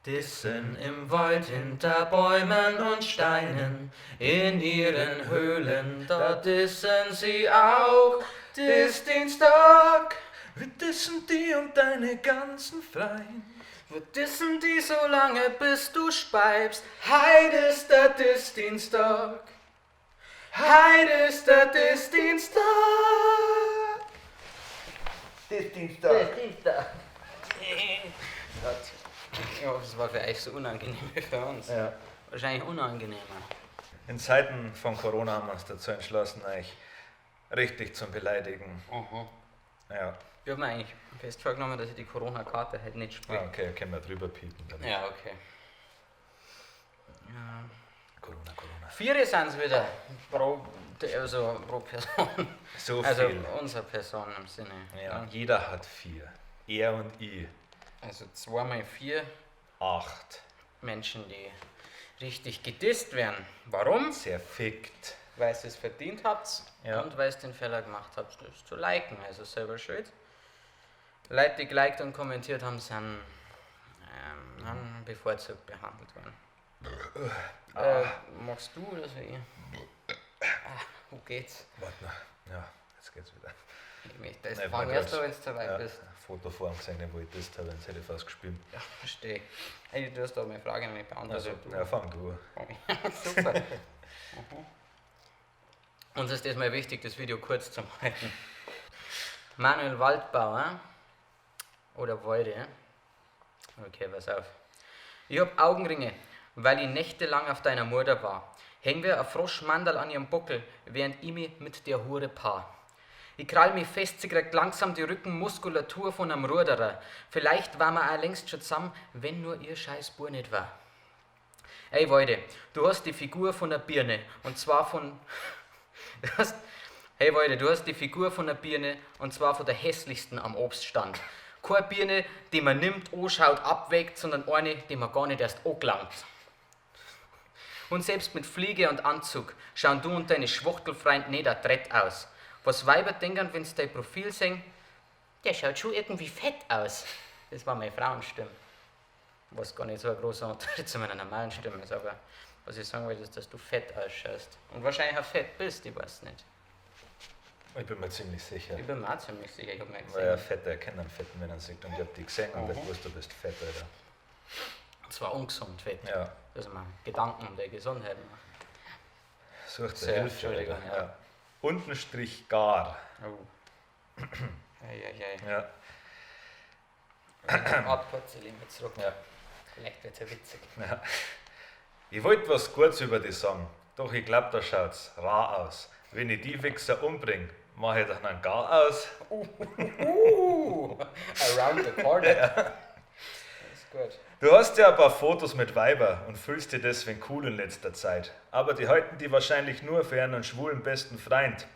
Dissen im Wald hinter Bäumen und Steinen, in ihren Höhlen, da dissen sie auch. Diss-Dienstag, Wir dissen die und deine ganzen Freien. wir dissen die so lange, bis du speibst. Heid ist der Diss-Dienstag. Heid ist der Diss-Dienstag. Diss-Dienstag. Diss-Dienstag. Gott. Ich hoffe, es war für euch so unangenehm wie für uns. Ja. Wahrscheinlich unangenehmer. In Zeiten von Corona haben wir uns dazu entschlossen, euch richtig zu beleidigen. Ja. Ich habe mir eigentlich fest vorgenommen, dass ich die Corona-Karte halt nicht spiele. Ah, okay, können wir drüber piepen. Dann. Ja, okay. Corona, Corona. Vier sind es wieder. Pro, also pro Person. So Also viel. unsere Person im Sinne. Ja, jeder hat vier. Er und ich. Also zweimal vier Acht. Menschen, die richtig gedisst werden. Warum? Zerfickt. Weil ihr es verdient habt Ja. und weil ihr den Fehler gemacht habt, das zu liken. Also selber schuld. Leute, die geliked und kommentiert haben, sind haben bevorzugt behandelt worden. Machst du oder soll ich? Ah, wo geht's? Warte mal. Ja, jetzt geht's wieder. Ich möchte das Nein, fang war erst grad- an, wenn du zu weit Ja, bist. Foto vor dem gesehen, wo ich disst habe, sonst hätte ich fast gespielt. Ja, verstehe. Ey, du hast da meine Frage noch nicht beantwortet. Also, ja, fang du. an. Super. Mhm. Uns ist diesmal wichtig, das Video kurz zu halten. Manuel Waldbauer oder Wolde. Okay, pass auf. Ich hab Augenringe, weil ich nächtelang auf deiner Mutter war. Häng wir a Froschmandal an ihrem Buckel, während ich mich mit der Hure paar. Ich krall mich fest, sie kriegt langsam die Rückenmuskulatur von einem Ruderer. Vielleicht waren wir auch längst schon zusammen, wenn nur ihr scheiß Bub nicht war. Ey, Walde, du hast die Figur von einer Birne und zwar von. Du hast, hey, Walde, du hast die Figur von einer Birne und zwar von der hässlichsten am Obststand. Keine Birne, die man nimmt, anschaut, abwägt, sondern eine, die man gar nicht erst angelangt. Und selbst mit Fliege und Anzug schauen du und deine Schwuchtelfreund nicht adrett aus. Was Weiber denken, wenn sie dein Profil sehen, der schaut schon irgendwie fett aus. Das war meine Frauenstimme. Was gar nicht so ein großer Unterschied zu meiner normalen Stimme ist, aber was ich sagen wollte, ist, dass du fett ausschaust. Und wahrscheinlich auch fett bist, ich weiß nicht. Ich bin mir ziemlich sicher. Ich bin mir auch ziemlich sicher, ich hab mir Weil ja gesehen. Fette erkennen einen Fetten, wenn er sieht. Und ich hab die gesehen und ich wusste, du bist fett, Alter. Und zwar ungesund fett. Ja. Dass man Gedanken um deine Gesundheit macht. Such dir Sehr, Hilfe, Entschuldigung, Alter. ja. Ja. Untenstrich gar. Oh. Ei, ei, ei. Ja. Warte kurz, ich lehne mich zurück. Ja. Vielleicht wird's ja witzig. Ja. Ich wollte was Gutes über die sagen, doch ich glaub, da schaut's rar aus. Wenn ich die Wichser umbring, mach ich dann einen Gar aus. Around the corner. Das ist gut. Du hast ja ein paar Fotos mit Weiber und fühlst dich deswegen cool in letzter Zeit. Aber die halten die wahrscheinlich nur für einen schwulen besten Freund.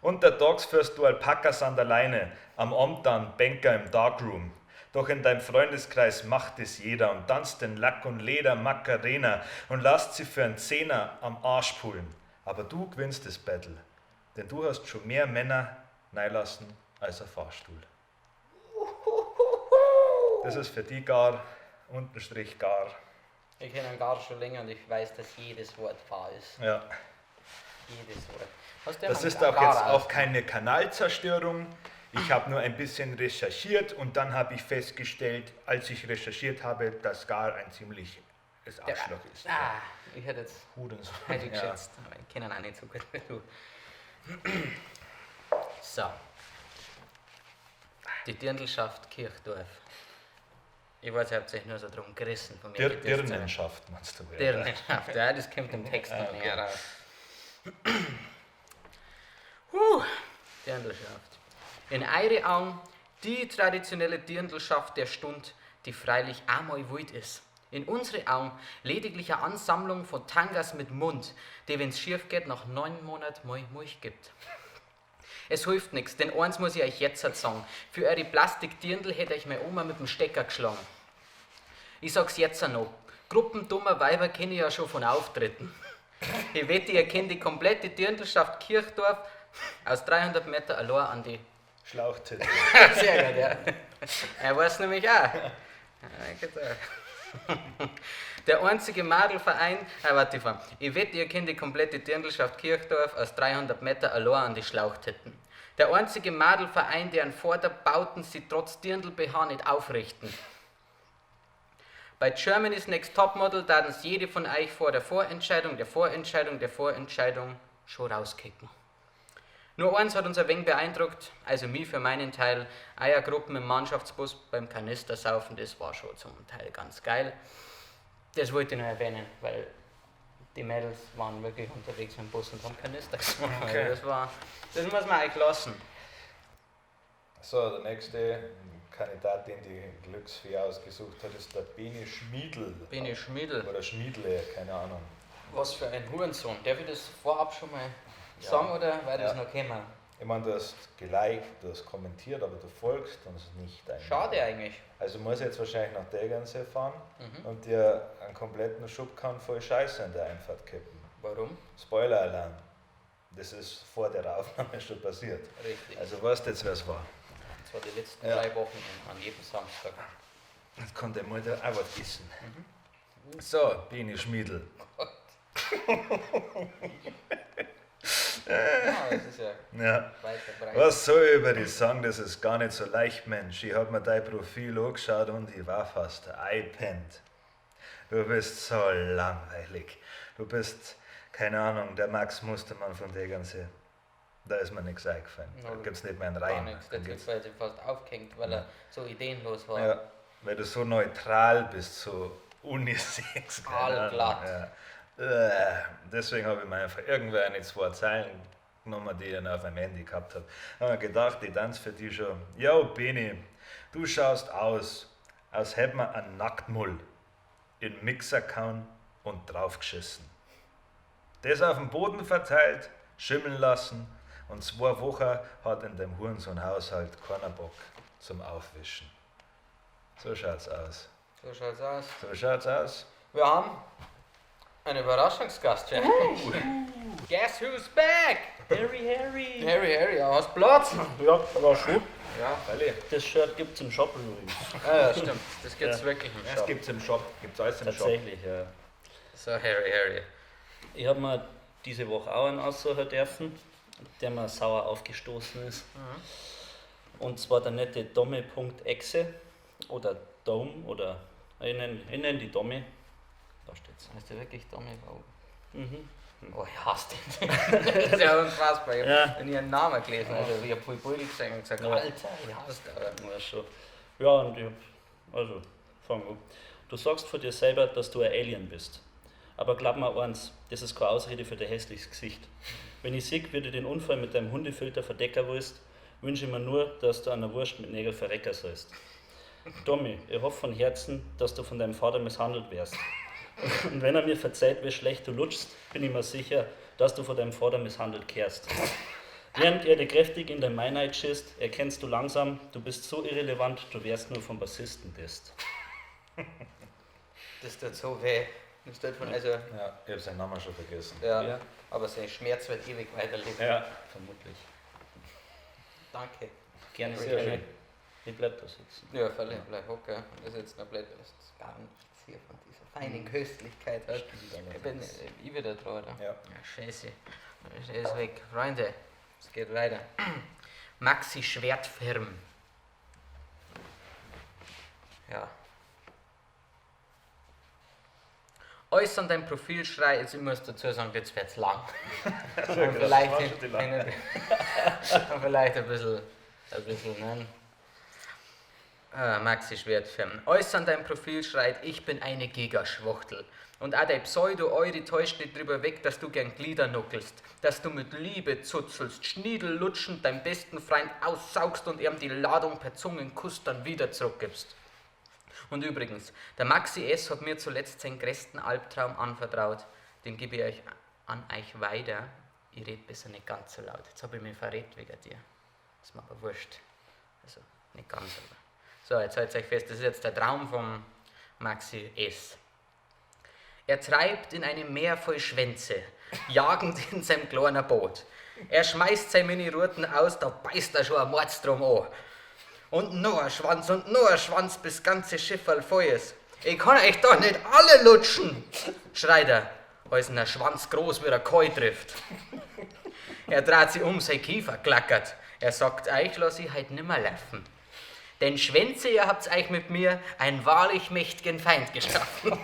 Untertags führst du Alpakas an der Leine, am Abend dann Banker im Darkroom. Doch in deinem Freundeskreis macht es jeder und tanzt den Lack und Leder Macarena und lasst sie für einen Zehner am Arsch pullen. Aber du gewinnst das Battle, denn du hast schon mehr Männer neilassen als ein Fahrstuhl. Das ist für die gar, Untenstrich gar. Ich kenne einen Gar schon länger und ich weiß, dass jedes Wort wahr ist. Ja. Jedes Wort. Hast du Das mal ist einen auch Gar jetzt aus? auch keine Kanalzerstörung. Ich habe nur ein bisschen recherchiert und dann habe ich festgestellt, als ich recherchiert habe, dass Gar ein ziemliches Arschloch ist. Ah, ich hätte jetzt Hurensohn. hätte ich Ja. geschätzt, aber ich kenne ihn auch nicht so gut wie du. So. Die Dirndlschaft Kirchdorf. Ich weiß, ihr habt euch nur so drum gerissen von mir. Dir gedisst zu werden. Dirnenschaft meinst du? Ja. Dirndlschaft, ja, das kommt im Text noch näher raus. Huh, Dirndlschaft. In eure Augen die traditionelle Dirndlschaft der Stund, die freilich einmal wild ist. In unsere Augen lediglich eine Ansammlung von Tangas mit Mund, die, wenn's schief geht, nach 9 Monaten mal Milch gibt. Es hilft nix, denn eins muss ich euch jetzt sagen. Für eure Plastikdirndl hätte euch meine Oma mit dem Stecker geschlagen. Ich sag's jetzt auch noch. Gruppen dummer Weiber kenne ich ja schon von Auftritten. Ich wette, ihr kennt die komplette Dirndlschaft Kirchdorf aus 300 Meter allein an die. Schlauchtitel. Sehr gut, ja. Er weiß nämlich auch. Ja, genau. Der einzige Madelverein, ah, warte, ich fang. Ich wette, ihr kennt die komplette Dirndlschaft Kirchdorf aus 300 Meter allein an die Schlauchtitten. Der einzige Madelverein, deren Vorderbauten sie trotz Dirndl-BH nicht aufrichten. Bei Germany's Next Topmodel daten's jede von euch vor der Vorentscheidung, der Vorentscheidung, der Vorentscheidung schon rauskicken. Nur eins hat uns ein wenig beeindruckt, also mich für meinen Teil, Eiergruppen im Mannschaftsbus beim Kanistersaufen, das war schon zum Teil ganz geil. Das wollte ich noch erwähnen, weil die Mädels waren wirklich unterwegs im Bus und haben Kanister gesoffen. Okay. Also das muss man eigentlich lassen. So, der nächste Kandidat, den die Glücksfee ausgesucht hat, ist der Bene Schmiedl. Bene Schmiedl. Oder Schmiedle, keine Ahnung. Was für ein Hurensohn. Darf ich das vorab schon mal sagen oder weil das Ja. noch kommen? Ich meine, du hast geliked, du hast kommentiert, aber du folgst uns nicht einmal. Schade eigentlich. Also muss ich jetzt wahrscheinlich nach Tegernsee fahren und dir einen kompletten Schubkarren voll Scheiße in der Einfahrt kippen. Warum? Spoiler-Alarm. Das ist vor der Aufnahme schon passiert. Richtig. Also weißt du jetzt, wer es war. Das war die letzten Ja. 3 Wochen an jedem Samstag. Jetzt kann der Mutter auch was essen. So, Bene Schmiedl. Ja, das ist ja Ja. weit verbreitet. Was soll ich über dich sagen? Das ist gar nicht so leicht, Mensch. Ich hab mir dein Profil angeschaut und ich war fast eingepennt. Du bist so langweilig. Du bist, keine Ahnung, der Max Mustermann von Tegernsee. Da ist mir nichts eingefallen. Da Null. gibt's nicht mehr einen Gar Reim. nichts. Der Da Typ gibt's war jetzt fast aufgehängt, weil er so ideenlos war. Ja, weil du so neutral bist, so unisex. keine Ahnung. Aalglatt. Ja. Deswegen habe ich mir einfach irgendwer eine 2 Zeilen genommen, die ich dann auf meinem Handy gehabt habe. Hab mir gedacht, ich tanze für dich schon. Yo, Bene, du schaust aus, als hätte man einen Nacktmull in den Mixer gehauen und draufgeschissen. Das auf dem Boden verteilt, schimmeln lassen und 2 Wochen hat in dem Hurensohn-Haushalt keiner Bock zum Aufwischen. So schaut's aus. So schaut's aus. So schaut's aus. Wir haben einen Überraschungsgast, ja. Guess who's back? Harry, Harry. Harry, Harry, ja, hast Platz? Ja, war schon. Ja. Freilich. Das Shirt gibt's im Shop übrigens. Ah, ja, stimmt. Das gibt's wirklich im Das Shop. gibt's im Shop. Gibt's alles im Shop. Tatsächlich, ja. So, Harry, Harry. Ich hab mir diese Woche auch einen aussuchen dürfen, der mir sauer aufgestoßen ist. Und zwar der nette Domme.exe oder Dome oder ich nenn die Domme. Da steht's. Heißt der wirklich Domme? Oh. Mhm. Oh, ich hasse den. Das ist ja unfassbar. Ich Ja. hab ihren Namen gelesen, also ich hab voll Bulli gesehen und gesagt, Ja. Alter, ich hasse den. Ja, schon. Ja, und ich hab, also, fang an. Du sagst von dir selber, dass du ein Alien bist. Aber glaub mir eins, das ist keine Ausrede für dein hässliches Gesicht. Wenn ich sehe, wie du den Unfall mit deinem Hundefilter verdecken willst, wünsche ich mir nur, dass du an der Wurst mit Nägeln verrecken sollst. Tommy, ich hoffe von Herzen, dass du von deinem Vater misshandelt wirst. Und wenn er mir verzeiht, wie schlecht du lutschst, bin ich mir sicher, dass du von deinem Vater misshandelt kehrst. Während er dir kräftig in dein Meinheit schießt, erkennst du langsam, du bist so irrelevant, du wärst nur vom Bassisten bist. Das tut so weh. Das tut von, also, Ja, ich hab seinen Namen schon vergessen. ja, Ja. aber sein Schmerz wird ewig weiterleben. Ja. Vermutlich. Danke. Gerne, Sehr gerne. schön. Ich bleib da sitzen. Ja, völlig, bleib hocken. Das ist jetzt noch blöd, weil das ist gar nichts hier von dieser feinen Köstlichkeit hat. Ich bin ich wieder dran, oder? Ja. Ja, scheiße. Der ist weg. Freunde, es geht weiter. Maxi Schwertfirm. Ja. Äußern dein Profil schrei, jetzt ich muss dazu sagen, jetzt wird's lang. Und vielleicht, war schon die lange. und vielleicht ein bisschen, ne? Maxi Schwertfirm. Äußern dein Profil schreit, ich bin eine Gigaschwuchtel. Und auch dein Pseudo-Euri täuscht nicht drüber weg, dass du gern Glieder nuckelst, dass du mit Liebe zuzelst, Schniedel lutschend deinem besten Freund aussaugst und ihm die Ladung per Zungenkuss dann wieder zurückgibst. Und übrigens, der Maxi S. hat mir zuletzt seinen größten Albtraum anvertraut. Den gebe ich euch an euch weiter. Ich red besser nicht ganz so laut. Jetzt hab ich mich verredet wegen dir. Ist mir aber wurscht. Also, nicht ganz, aber. So, jetzt haltet euch fest, das ist jetzt der Traum vom Maxi S. Er treibt in einem Meer voll Schwänze, jagend in seinem kleinen Boot. Er schmeißt seine Mini-Ruten aus, da beißt er schon ein Mordstrom an. Und noch ein Schwanz und noch ein Schwanz, bis das ganze Schifferl voll ist. Ich kann euch doch nicht alle lutschen, schreit er, als ihn der Schwanz groß wie der Koi trifft. Er dreht sich um, sein Kiefer klackert. Er sagt, euch lass ich heut nimmer laufen. Denn Schwänze, ihr habt euch mit mir einen wahrlich mächtigen Feind geschaffen.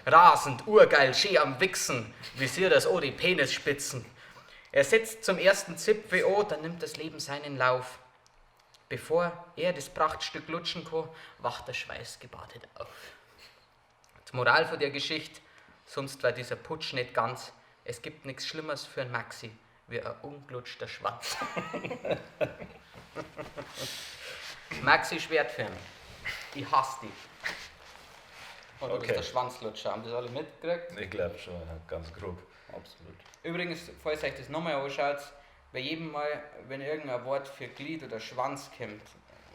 Rasend, urgeil, schön am Wichsen, visier das o die Penisspitzen. Er setzt zum ersten Zipfel o, dann nimmt das Leben seinen Lauf. Bevor er das Prachtstück lutschen kann, wacht der Schweiß gebadet auf. Die Moral von der Geschichte, sonst war dieser Putsch nicht ganz. Es gibt nichts Schlimmeres für einen Maxi, wie ein unglutschter Schwanz. Maxi Schwertfirm, ich hasse dich. Und du Okay. bist der Schwanzlutscher, haben das alle mitgekriegt? Ich glaube schon, ja, ganz grob. Absolut. Übrigens, falls euch das nochmal anschaut, bei jedem Mal, wenn irgendein Wort für Glied oder Schwanz kommt,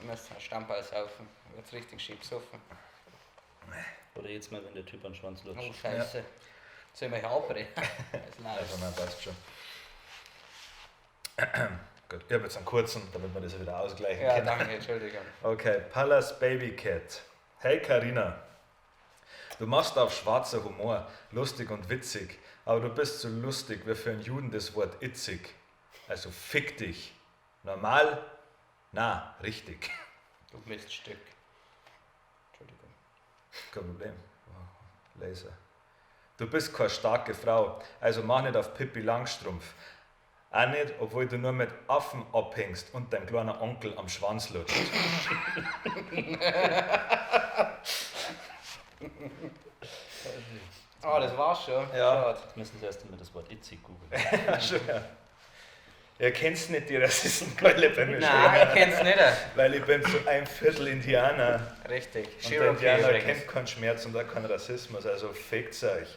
müsst ihr einen Stammball saufen. Wird's richtig schief gesoffen. Oder jetzt mal, wenn der Typ an den Schwanz Oh, lutscht. Scheiße. Sollen wir hier abbrechen? Das ist nice. Also, nein, passt schon. Gut, ich habe jetzt einen kurzen, damit wir das ja wieder ausgleichen Ja, können. danke, Entschuldigung. Okay, Pallas Baby Cat. Hey Karina, du machst auf schwarzer Humor, lustig und witzig, aber du bist so lustig wie für einen Juden das Wort itzig. Also fick dich. Normal? Na, richtig. Du Miststück. Entschuldigung. Kein Problem. Oh, Laser. Du bist keine starke Frau, also mach nicht auf Pippi Langstrumpf. Auch nicht, obwohl du nur mit Affen abhängst und dein kleiner Onkel am Schwanz lutscht. Ah, das war's schon. Ja. Schade. Jetzt müssen sie erst einmal das Wort itzig googeln. Ja, schon, ja. Ihr kennt's nicht, die Rassistenkeule bei mir Nein, ich kenn's nicht. Weil ich bin zu einem Viertel Indianer. Richtig. Und der Cherokee Indianer übrigens. kennt keinen Schmerz und auch keinen Rassismus, also fickt's euch.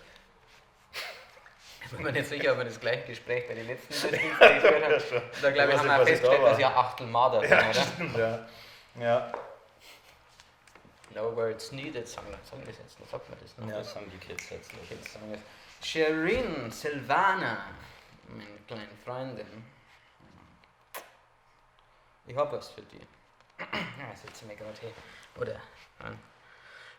Ich bin mir nicht sicher, ob wir das gleiche Gespräch bei den letzten Listings geführt haben. schon. Da glaube ich, Ich haben weiß wir nicht, auch was ich da festgestellt, war. dass ich ein Achtel Marder bin, Ja, oder? stimmt, ja. Ja, No words needed, sagen wir das jetzt noch, sagt man das noch? Ja. Das sagen die Kids jetzt. nicht. Kids sagen das. Sherin Silvana, meine kleine Freundin. Ich hab was für dich. Ja, setze mich gerade hin. Oder? Nein.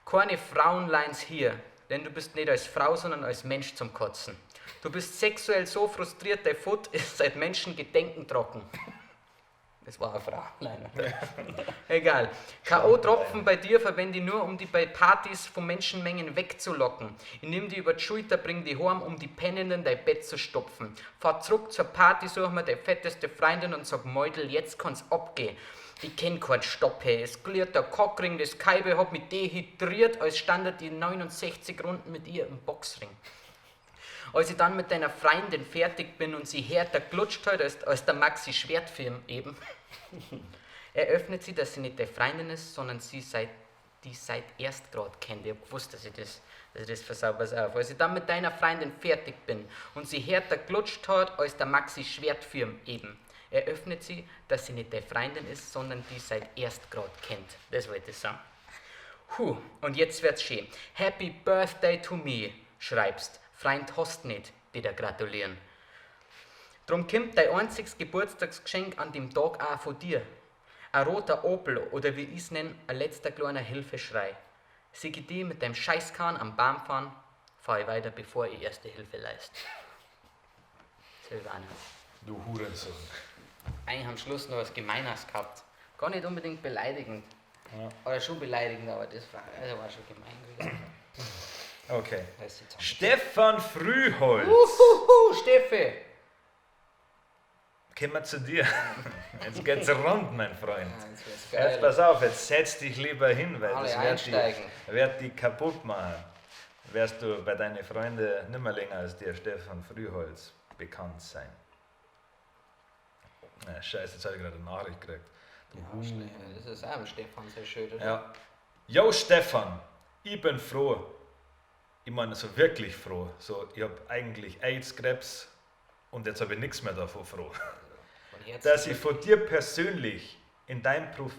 Keine Frauenlines hier, denn du bist nicht als Frau, sondern als Mensch zum Kotzen. Du bist sexuell so frustriert, dein Foot ist seit Menschengedenken trocken. Das war eine Frau. Nein. Egal. K.O.-Tropfen bei dir verwende ich nur, um die bei Partys von Menschenmengen wegzulocken. Ich nimm die über die Schulter, bring die heim, um die Pennenden dein Bett zu stopfen. Fahr zurück zur Party, such mir deine fetteste Freundin und sag, Meudel, jetzt kann's abgehen. Ich kenn keinen Stopp, hey. Es gliert der Cockring, das Kaibe hat mich dehydriert, als stand die 69 Runden mit ihr im Boxring. Als ich dann mit deiner Freundin fertig bin und sie härter glutscht hat als der Maxi Schwertfilm eben, eröffnet sie, dass sie nicht deine Freundin ist, sondern sie seit, die seit erst grad kennt. Ich hab gewusst, dass ich das versau. Pass auf. Als ich dann mit deiner Freundin fertig bin und sie härter glutscht hat als der Maxi Schwertfilm eben, eröffnet sie, dass sie nicht deine Freundin ist, sondern die seit erst grad kennt. Das wollte ich sagen. Huh, und jetzt wird's schön. Happy Birthday to me, schreibst. Freund hast nicht, die da gratulieren. Drum kommt dein einziges Geburtstagsgeschenk an dem Tag auch von dir. Ein roter Opel oder wie ich's nenn, ein letzter kleiner Hilfeschrei. Sieh ich die mit deinem Scheißkahn am Baum fahren, fahr ich weiter, bevor ich erste Hilfe leist. Silvana. du Hurensohn. Eigentlich am Schluss noch was Gemeines gehabt. Gar nicht unbedingt beleidigend. Ja. Oder schon beleidigend, aber das war, also war schon gemein gewesen. Okay. Weiß ich jetzt auch nicht. Stefan Frühholz. Uhuhu, Steffi! Kommen wir zu dir. Jetzt geht's rund, mein Freund. Ja, jetzt wird's Jetzt geil. pass auf, jetzt setz dich lieber hin, weil Alle das wird einsteigen. die, wird die kaputt machen. Wirst du bei deinen Freunden nimmer länger als dir Stefan Frühholz bekannt sein. Na, scheiße, jetzt habe ich gerade eine Nachricht gekriegt. Du Ja, das ist auch am Stefan sehr schön, oder? Ja. Yo, Stefan, ich bin froh. Ich meine, so wirklich froh. So, ich habe eigentlich AIDS, Krebs und jetzt habe ich nichts mehr davon froh. Von Herzen. Dass ich von dir persönlich in deinem Profil.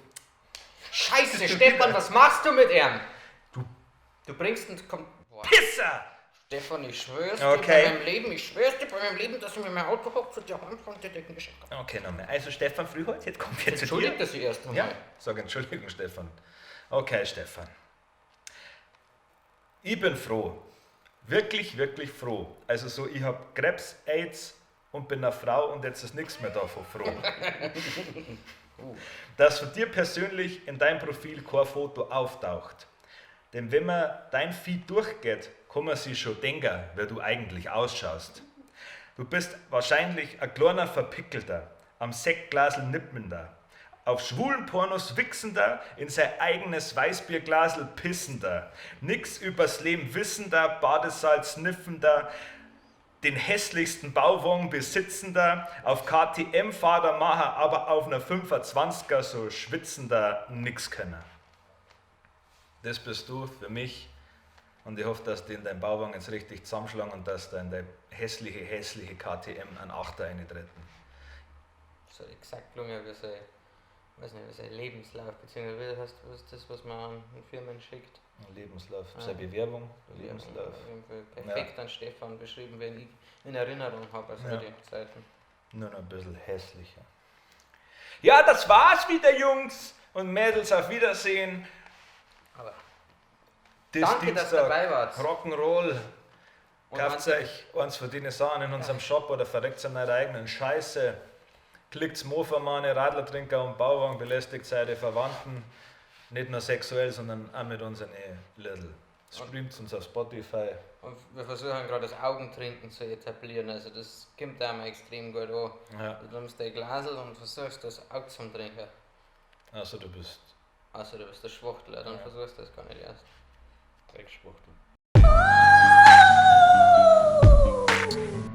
Scheiße, Stefan, was machst du mit ihm? Du Du bringst ihn. Komm. Boah. Pisser! Stefan, ich schwör's dir Okay. bei meinem Leben, ich schwör's dir bei meinem Leben, dass ich mir mein Auto hab zu dir heimkomme und dir den geschenkt habe. Okay, nochmal. Also Stefan Frühholz, jetzt kommt wir zu dir. Entschuldigt, dass ich erst einmal. Ja, sag Entschuldigung, Stefan. Okay, Stefan. Ich bin froh. Wirklich, wirklich froh. Also so, ich hab Krebs, AIDS und bin eine Frau und jetzt ist nichts mehr davon froh. Dass von dir persönlich in deinem Profil kein Foto auftaucht. Denn wenn man dein Feed durchgeht, kann man sich schon denken, wer du eigentlich ausschaust. Du bist wahrscheinlich ein kleiner Verpickelter, am Sektglasel nippender, auf schwulen Pornos wichsender, in sein eigenes Weißbierglasel pissender, nix übers Leben wissender, Badesalz sniffender, den hässlichsten Bauwagen besitzender, auf KTM-Fahrer Macher, aber auf einer 25er so schwitzender Nixkönner. Das bist du für mich und ich hoffe, dass die in deinem Bauwagen jetzt richtig zusammenschlagen und dass da in deine hässliche, hässliche KTM einen Achter eintreten. So exakt gelungen wie sein, weiß nicht, wie sein Lebenslauf, beziehungsweise wie heißt was ist das, was man an Firmen schickt? Lebenslauf, Ah. seine Bewerbung, Lebenslauf. Auf jeden Fall perfekt an Stefan beschrieben, wenn ich in Erinnerung habe, also Ja. die Zeiten. Nur noch ein bisschen hässlicher. Ja, das war's wieder, Jungs und Mädels. Auf Wiedersehen. Aber Das danke, dass ihr dabei wart. Rock'n'Roll. Und Kauft wann- euch eins von den Sachen in unserem Shop oder verreckt an eurer eigenen Scheiße. Klickt's Mofermane, Radlertrinker und Bauwagen, belästigt eure Verwandten. Nicht nur sexuell, sondern auch mit unseren Little. Streamt uns auf Spotify. Und wir versuchen gerade das Augentrinken zu etablieren, also das kommt da immer extrem gut an. Ja. Du nimmst dein Glasel und versuchst das Auge zum Trinken. Also du bist Also du bist der Schwuchtler, dann Ja. versuchst du das gar nicht erst. Dreckschwuchtel. Ooh.